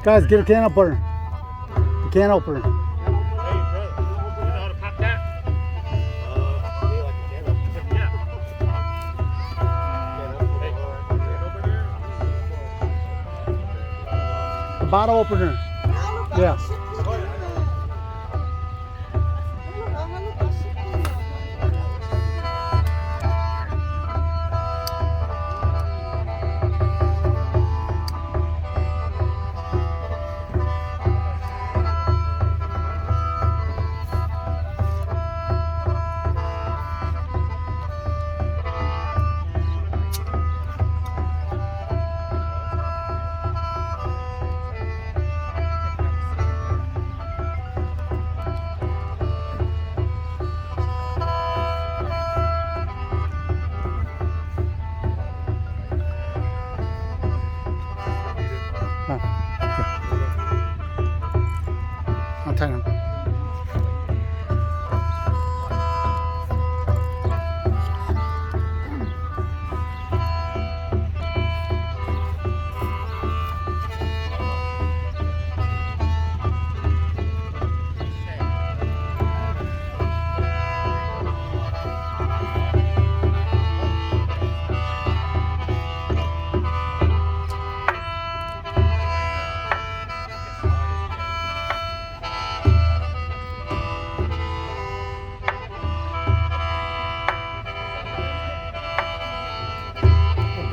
Guys, get a can opener. The can opener. The bottle opener. Yeah.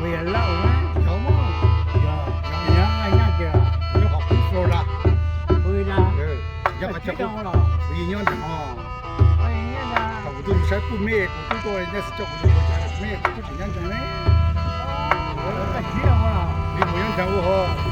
Kuv yog Lauj, cov muab, yog, yog, yog, yog, yog qhov kub Florida. Yog qhov cov kuv nyob ntawd os. Thaum kuv tuaj saib puj mej, kuv twb tuaj nej xav coj kuv mus ua cas, me kuv twb tsis nyob ntawd ne. Vim kuv nyob ntawd ua ho.